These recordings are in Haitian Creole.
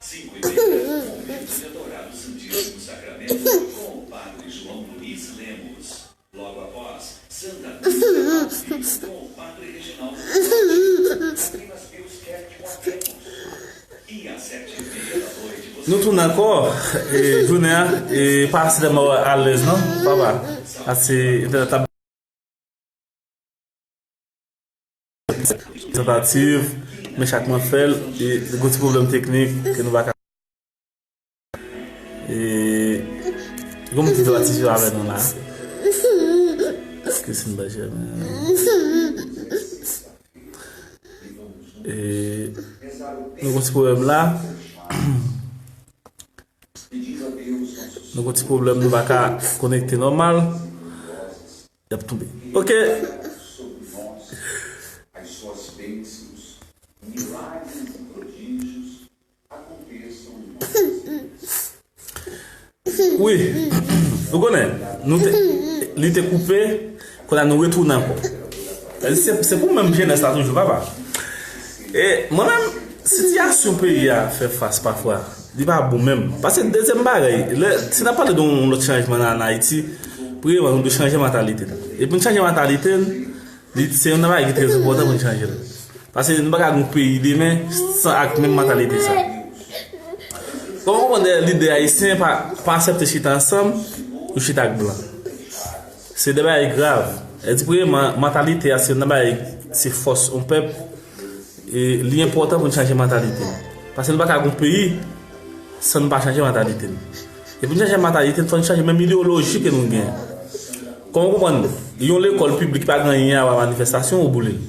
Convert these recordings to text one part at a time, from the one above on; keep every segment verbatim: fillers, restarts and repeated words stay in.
cinco e meia, convite de Dourado Santíssimo Sacramento com o Padre João Luiz Lemos. Logo após, Santa Missa ao vivo com o Padre Reginaldo Santos, aqui nas Pius Cat Quarteirons. E às sete e meia da noite, você Nou tounen ankò, e, jounen an, e, pa sèlman alèz non, papa. Ase entènèt la tantativ, men chak mwen fè l, e, gon ti pwoblèm teknik ke nou pa ka. E, gon moun ki tantativ avè nou la. Christine Benjamin. E, nou gon ti pwoblèm la. Nou gon ti pwoblèm, nou pa ka konekte nòmal. Y ap tonbe. Ok. Wi. Ou konnen, nou te, li te koupe, kounye a nou retounen ankò. Se, se pou menm jenès la toujou, papa. E mwen menm, sitiyasyon peyi a fè fas pafwa, li pa bon menm. Paske dezyèm bagay, lè, si n ap pale de yon lòt chanjman an Ayiti, premyèman, nou dwe chanje mantalite n. E pou n chanje mantalite n, li, se yon bagay ki trè enpòtan pou n chanje l. Paske nou pa ka gen yon peyi demen san ak menm mantalite sa. Kòman konprann lidè ayisyen pa, pa aksepte chita ansanm, yo chita ak blan? Se de bagay grav. E di premyèman, mantalite a se yon bagay, se fòs yon pèp. E li enpòtan pou n chanje mantalite n. Paske nou pa ka gen yon peyi san nou pa chanje mantalite n. E pou n chanje mantalite n, fò n chanje menm ideyoloji ke nou gen. Kòman w konprann yon lekòl piblik ki pa gen anyen a wè a manifestasyon, ou boule l?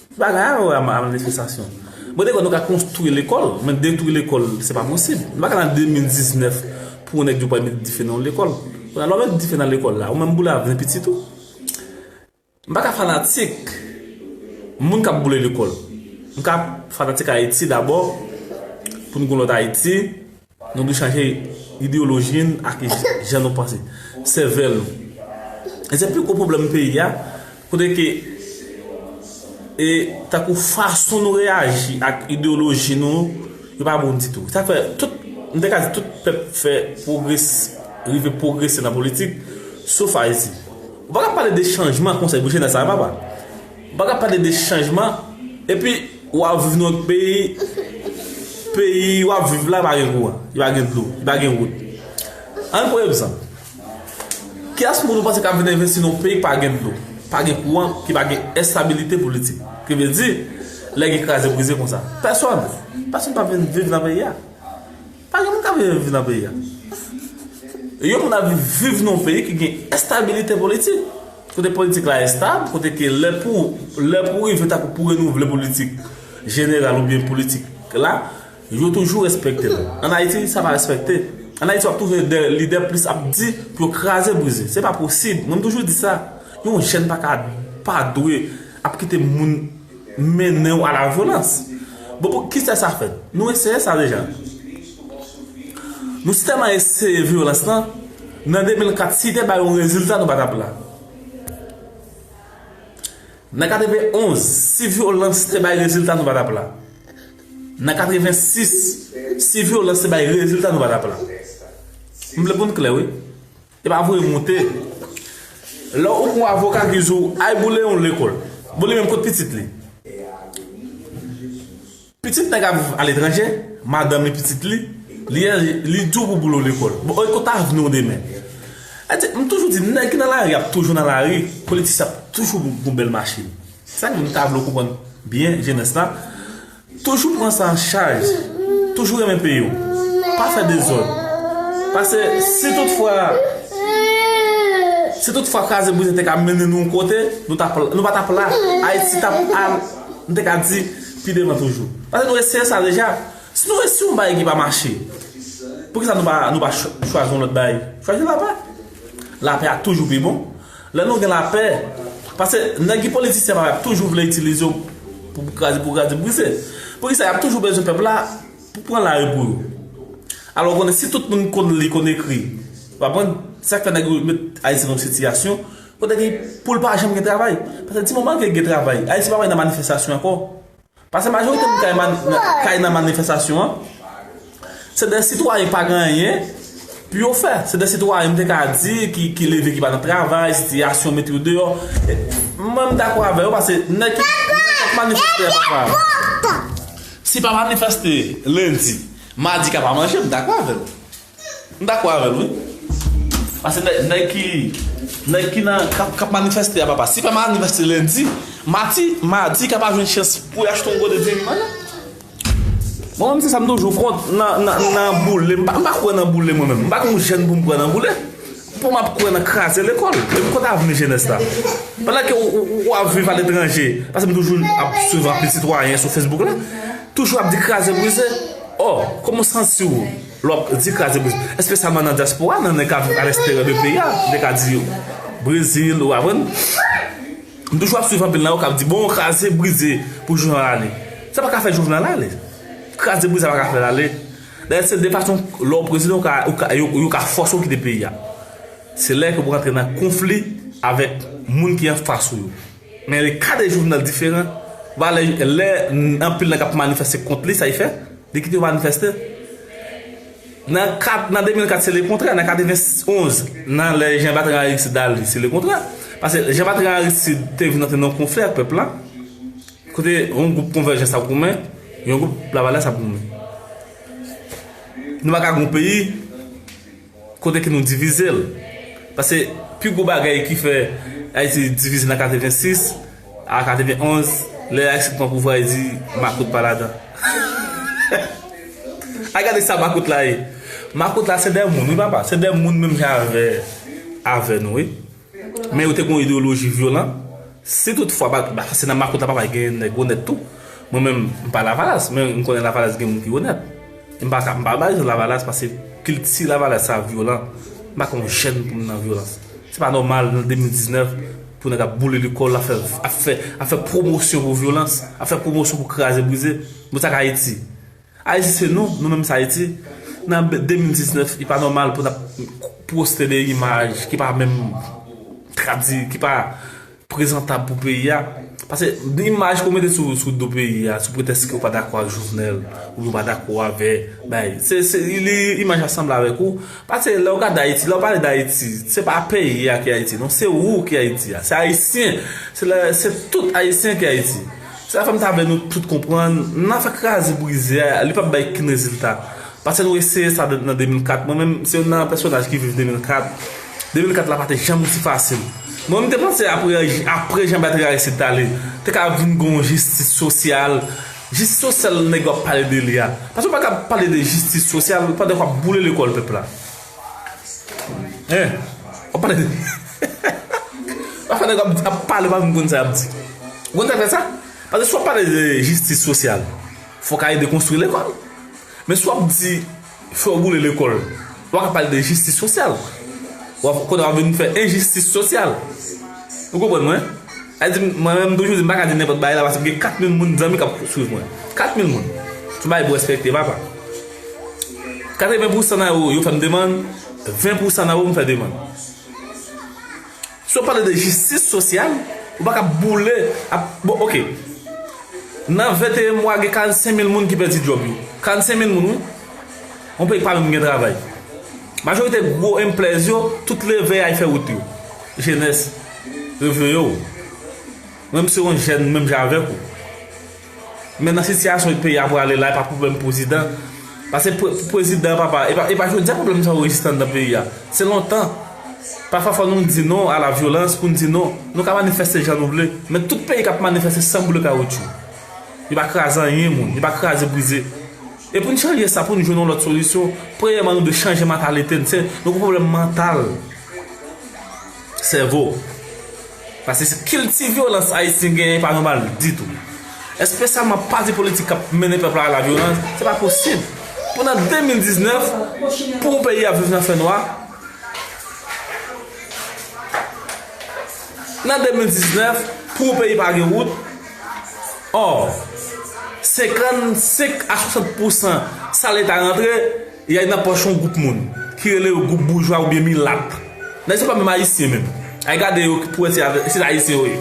Ki pa gen anyen a wè a ma-, a manifestasyon. Mwen te kwè nou ka konstwi lekòl, men detwi lekòl, se pa posib. Nou pa ka nan de mil diznèf pou yon nèg di w pral met dife nan yon lekòl. Kounye a, lè w met dife nan lekòl la, ou menm boule avèk pitit ou. M pa ka fanatik moun k ap boule lekòl. M ka fanatik Ayiti dabò, pou n gen yon lòt Ayiti, nou dwe chanje ideyoloji n ak jan nou panse, sèvèl nou. E se pi gwo pwoblèm peyi a, kote ke, e, tankou fason nou reyaji ak ideyoloji nou, yo pa bon ditou. Sa fè tout, m te ka di tout pèp fè pwogres-, rive pwogrese nan politik, sof Ayiti. Ou pa ka pale de chanjman konsa pou jenès sa, papa. Ou pa ka pale de chanjman, epi w ap viv nan yon peyi, peyi w ap viv la pa gen kouran, li pa gen dlo, li pa gen wout. Ann pran egzanp. Kiyès moun ou panse k ap vin envesti nan yon peyi ki pa gen dlo, pa gen kouran, ki pa gen estabilite politik? Ki vle di, lè gen kraze brize konsa. Pèsòn. Pèsòn pa vin viv nan peyi a. Pa gen moun k ap viv nan peyi a. Yon moun ap viv nan yon peyi ki gen estabilite politik. Kote politik la estab, kote ke lè pou, lè pou rive tankou pou renouvle politik jeneral oubyen politik la, yo toujou respekte l. Ann Ayiti, sa pa respekte. Ann Ayiti, w ap twouve de lidè plis ap di pou yo kraze brize. Se pa posib. Mwen, m toujou di sa. Yon jèn pa ka, pa dwe ap kite moun mennen w a la vyolans. Bon, pou ki sa sa fèt? Nou eseye sa deja. Nou tèlman eseye vyolans lan, nan de mil kat, si te bay yon rezilta, nou pa t ap la. Nan katrevenonz, si vyolans te bay rezilta, nou pa t ap la. Nan katrevensis, si vyolans te bay rezilta, nou pa t ap la. M vle pou n klè, wi. E pa voye monte. Lè ou pran avoka ki di w, ay boule yon lekòl. Bon, li menm kot pitit li? Pitit nèg ap viv aletranje, madanm li, pitit li, li, li di w pou boule yon lekòl. Bon, e kot avni w demen? Sa di, m toujou di, nèg ki nan lari ap toujou nan lari, politisyen ap toujou gon bèl machin. Se sa ke m ta vle w konprann byen, jenès la. Toujou pran sa an chaj. Toujou renmen peyi w. Pa fè dezòd. Paske si toutfwa, si toutfwa kraze brize te ka mennen nou yon kote, nou t ap, nou pa t ap la. Ayiti t ap al, m te ka di, pi devan toujou. Paske nou eseye sa deja. Si nou eseye yon bagay ki pa mache, poukisa nou pa, nou pa ch-, chwazi yon lòt bagay? Chwazi lapè. Lapè a toujou pi bon. Lè nou gen lapè, paske nèg ki politisyen pa ap toujou vle itilize w pou kraze, pou kraze brize. Poukisa y ap toujou bezwen pèp la pou pran lari pou yo? Alò, ou konnen, si tout moun konn li, konn ekri, w ap konprann, sa k fè nèg yo met Ayiti nan yon sitiyasyon kote ke pou l pa janm gen travay. Paske di moman ke gen travay, Ayiti pa pral nan manifestasyon ankò. Paske majorite moun k al man- k al nan manifestasyon an, se de sitwayen ki pa gen anyen pou yo fè. Se de sitwayen, m te ka di, ki, ki leve, ki pa nan travay, sitiyasyon mete yo deyò. E mwen, m dakò avè yo, paske nèg ki, nèg k ap manifeste a, papa, si pa manifeste lendi, madi ka pa manje, m dakò avè l. M dakò avè l, wi. Paske nèg, nèg ki, nèg ki nan, k ap, k ap manifeste a, papa, si pa manifeste lendi, mati, madi ka pa jwenn chans pou y achte yon gode diri manje. Mwen menm, se sa m toujou kont nan, nan, nan boule. M pa, m pa kwè nan boule, mwen menm. M pa gen yon jèn pou m kwè nan boule. Pou m ap kwè nan kraze lekòl. E m kont avni jenès la. Pandan ke w, w, w ap viv aletranje, paske m toujou ap swiv anpil sitwayen sou Facebook la, toujou ap di kraze brize. Ò, kòman w santi w lè w ap di kraze brize? Espesyalman nan dyaspora, nan nèg k ap viv aleksteryè de peyi a, nèg k ap di Brezil, ou aprann? M toujou ap swiv anpil nan yo k ap di, bon, kraze brize pou jou an ale. Sa pa ka fè Jovenel ale. Kraze brize pa ka fè l ale. Dayè, se de fason, lè w prezidan, ou ka, ou ka, yo, yo ka fòse w kite peyi a. Se lè ke w rantre nan konfli avèk moun ki anfas ou yo. Men le ka de Jovenel diferan. Ba lè, lè anpil nèg ap manifeste kont li, sa y fè? Li kite yo manifeste. Nan kat, nan de mil kat, se lekontrè. Nan katrevenn onz, nan lè Jean Bertrand Aristide ale, se lekontrè. Paske Jean Bertrand Aristide te vin antre nan konfli ak pèp la. Kote yon gwoup Konvèjans ap goumen, yon gwoup Lavalas ap goumen. Nou pa ka gen yon peyi kote ke nou divize l. Paske pi gwo bagay ki fè Ayiti divize nan katrevensis a katrevenonz, lè Aristide pran pouvwa, li di makout pa ladan. Ay, gade sa makout la ye. Makout la se de moun, wi, papa. Se de moun menm jan avè, avè nou, wi. Men yo te gen yon ideyoloji vyolan. Si toutfwa, ba, ba, se nan makout la, papa, gen nèg onèt tou. Mwen menm, m pa Lavalas, men m konnen Lavalas gen moun ki onèt. M pa ka, m pa bay Lavalas paske kilti Lavalas sa vyolan. M pa ka yon jèn pou m nan vyolans. Se pa nòmal nan de mil diznèf pou nèg ap boule lekòl, ap fè, ap fè, ap fè pwomosyon pou vyolans, ap fè pwomosyon pou kraze brize. Bon, sa k Ayiti. Ayiti se nou, nou menm se Ayiti. Nan de mil diznèf, li pa nòmal pou n ap poste de imaj ki pa menm tradi, ki pa prezantab pou peyi a. Paske imaj ke w mete sou, sou do peyi a, sou pretèks ke w pa dakò ak Jovenel, oubyen w pa dakò avè, bay, se, se, li, imaj la sanble avèk ou. Paske lè w gade Ayiti, lè w pale d Ayiti, se pa peyi a ki Ayiti, non, se ou ki Ayiti a. Se Ayisyen, se la, se tout Ayisyen ki Ayiti. Se sa fè m ta vle nou tout konprann, nan afè kraze brize a, li p ap bay okenn rezilta. Paske nou eseye sa de- nan de mil kat. Mwen menm, se youn nan pèsonaj ki viv de mil kat. De mil kat la pa te janm ti fasil. Mwen, m te panse apre, apre Jean Bertrand Aristide t ale, te ka vin gen yon jistis sosyal. Jistis sosyal nèg yo ap pale de li a. Paske w pa ka pale de jistis sosyal pandan w ap boule lekòl pèp la. Hein? W ap pale de, w ap pale, w ap pale, w pa menm konn sa y ap di. Ou konn sa k fè sa? Paske si w ap pale de jistis sosyal, fòk w al dekonstwi lekòl. Men si w ap di, fò w boule lekòl, w ap pale de jistis sosyal. W ap, kounye a w ap vin fè enjistis sosyal. Ou konprann mwen? Sa di, mwen menm, m toujou di, m pa ka di nenpòt bagay la, paske m gen kat mil moun, zanmi k ap swiv mwen. Kat mil moun. Se yon bagay pou respekte, papa. Katreven pousan nan yo, yo fè m demann, ven pousan nan yo, m fè demann. Si w ap pale de jistis sosyal, ou pa ka boule ap, bon, oke. Nan venteyen mwa, gen karannsenk mil moun ki pèdi djòb yo. Karannsenk mil moun, wi. Yon peyi ki pa menm gen travay. Majorite gwo enplèz yo, tout leve al fè wout yo. Jenès, reveye w. Mwen, m se yon jèn, menm jan avèk ou. Men nan sitiyasyon peyi a prale la, e pa pwoblèm prezidan. Paske pre- prezidan, papa, e pa, e pa jodi a pwoblèm sa yo egziste anndan peyi a. Se lontan. Pafwa fò nou di non a la vyolans, pou n di non. Nou ka manifeste jan nou vle, men tout peyi k ap manifeste san boule kawotchou. Yo pa kraze anyen, moun. Yo pa kraze brize. E pou n chanje sa, pou n jwenn yon lòt solisyon, premyèman, nou dwe chanje mantalite n. Se, nou gen pwoblèm mantal. Sèvo. Paske se kilti vyolans Ayisyen genyen pa nòmal ditou. Espesyalman pati politik k ap mennen pèp la a la vyolans, se pa posib. Pou nan de mil diznèf, pou yon peyi ap viv nan fènwa, nan de mil diznèf, pou yon peyi pa gen wout, ò, senkannsenk a swasant pousan sa Leta rantre, y al nan pòch yon gwoup moun ki rele yo gwoup boujwa oubyen milat. Nèg sa pa menm ayisyen menm. Al gade yo pou wè si avè- si se ayisyen yo ye.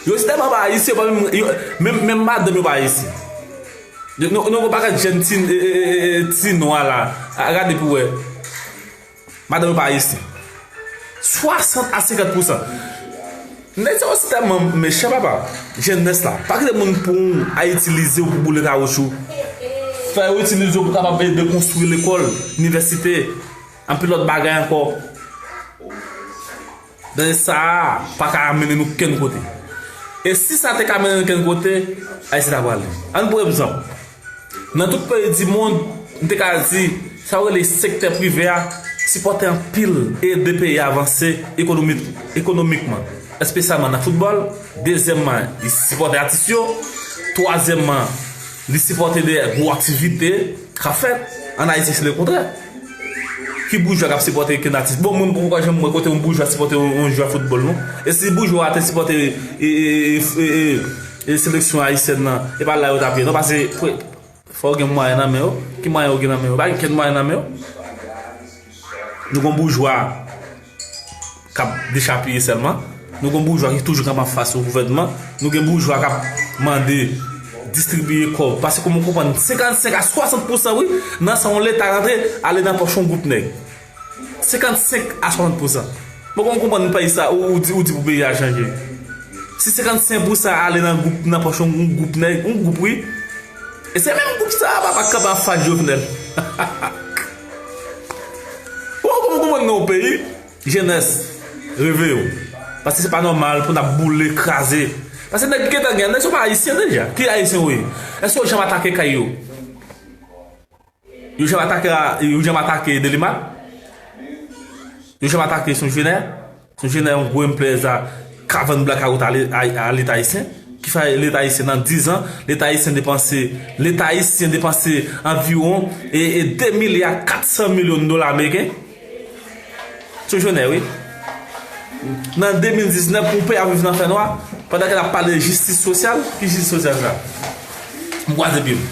Yo se tèlman pa ayisyen, yo pa menm, yo, menm, menm madanm yo pa ayisyen. Yo, nou, nou, nou pa gad jèn ti, e, e, e, e, ti nwa la. A, gade pou wè. Madanm yo pa ayisyen. Swasant a senkant pousan. Nèg sa yo se tèlman mechan, papa. Jennès la. Pa kite moun pou a itilize w pou boule kawoutchou. Fè yo itilize w pou kapab ede konstwi lekòl, inivèsite, anpil lòt bagay ankò. Danje sa a pa ka mennen nou kenn kote. E si sa te ka mennen nou kenn kote, Ayiti ta prale. Ann pran egzanp. Nan tout peyi di mond, m te ka di, sa yo rele sektè prive a, sipòte anpil, ede peyi a avanse ekonomik, ekonomikman, espesyalman nan foutbòl. Dezyèmman, li sipòte atis yo. Twazyèmman, li sipòte de gwo aktivite k ap fèt. Ann Ayiti, se lekontrè. Ki boujwa k ap sipòte kenn atis? Bon, mwen, mwen poko janm wè kote yon boujwa sipòte yon, yon jwè foutbòl, non. E si boujwa a te sipòte, e, e, e, e, e, e seleksyon ayisyèn nan, e pa la yo t ap ye, non, paske pre-, fò w gen mwayen nan men yo. Ki mwayen yo gen nan men yo? Pa gen kenn mwayen nan men yo. Nou gon boujwa k ap dechapiye sèlman. Nou gon boujwa ki toujou kanpe anfas yon gouvènman. Nou gen boujwa k ap mande distribiye kòb. Paske kòman w konprann senkannsenk a swasant pousan, wi, nan sa yon leta rantre, ale nan pòch yon gwoup nèg. Senkannsenk a swasant pousan. Bon, kòman w konprann peyi sa, ou, ou di, ou di pou peyi a chanje. Si senkannsenk pousan ale nan gwoup, nan pòch yon, yon gwoup nèg, yon gwoup, wi. E se menm gwoup sa a, papa, k kanpe anfas Jovenel. Ou kòman w konprann nan yon peyi, Jennès, reveye w. Paske se pa nòmal pou n ap boule, kraze. Paske nèg ki gentan gen, nèg sa yo pa ayisyen deja. Ki ayisyen yo ye? Èske yo janm atake kay yo? Yo janm atake, yo janm atake Delimat? Yo janm atake Sonjenè? Sonjenè yon gwo enplèz a ka vann blakawout a, a, a Leta ayisyen. Ki fè Leta ayisyen nan diz an, Leta ayisyen depanse, Leta ayisyen depanse anviwon e, e de milya kat san milyon dola ameriken. Sou Jwenè, wi. Nan de mil diznèf, pou peyi a viv nan fènwa, pandan ke n ap pale de jistis sosyal, ki jistis sosyal sa? M kwaze pye m.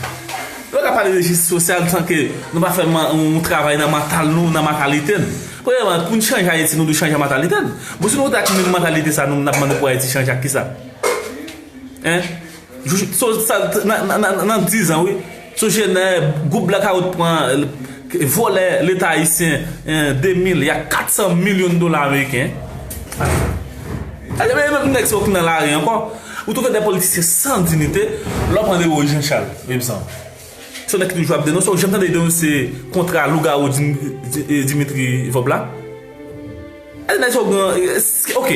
Lè n ap pale de jistis sosyal, san ke nou pa fè man-, yon travay nan mantal nou, nan mantalite n. Premyèman, pou n chanje Ayiti, nou dwe chanje mantalite n. Bon, si nou rete ak menm mantalite sa, nou, n ap mande pou Ayiti chanje ak kisa? Hein? Jou, so, sa, nan, nan, nan, nan diz an, wi. Sou Jwenè, gwoup blakawout pran, vòlè Leta ayisyen, hein, de milya kat san milyon dola ameriken. Gade, men menm nèg sa yo ki nan lari ankò. Ou twouve de politisyen san diyite, lè w pran de Rose Jean Charles, menm sa. Se yon nèg ki toujou ap denonse, ou janm tande l denonse kontra lougawou Dim-, Di-, Dimitri Vorbe la? Gade nèg sa yo gen, ok.